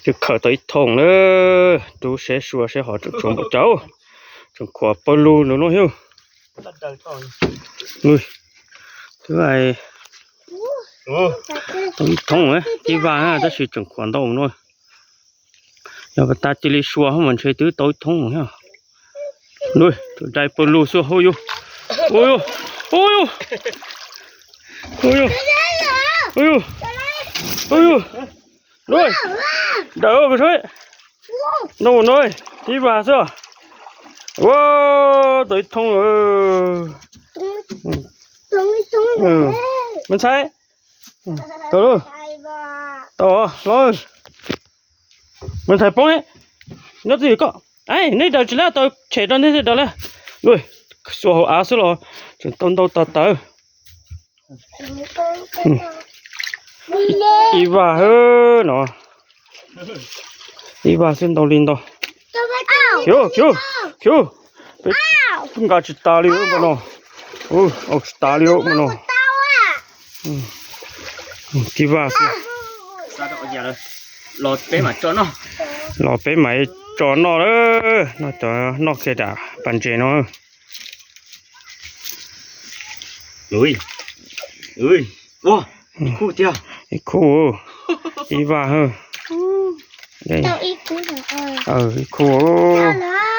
Twb khawm tau ib thooj na, rub seb sua seb ho tseem tshuav npaum cas. Tseem khuam pawg lug nws no thiab. Twb tau ib thooj tib vaj tab sis tseem khuam ntau no. Yog pas tas cia li sua mas ntshe twb tau ib thooj thiab. Tus dai pawg lug xwb, hu yus, hu yus, hu yus, hu yus, hu yus, hu yus, dawm koj saib, ntau no, tib vaj xwb. Ua, tau ib thooj. Me ntxhais, tau, tau los. Me ntxhais poob, nyob twj ywm koj. Neb daws tsis lab tau tshem rau neb thiaj daws lawm. Xua hauv av xwb los tseem tau ntau tas tawv. Ib vaj hwb no, ib vaj xwb ntau li ntau. Khiv, khiv, khiv, peb nqa tsis tas li no, au tsis tas li no. Tib vaj xwb. Los peb mam tso noj lawm, noj cov noj kiag dam pas ntses no. Ib khub, ib vaj hwb. Ib khub.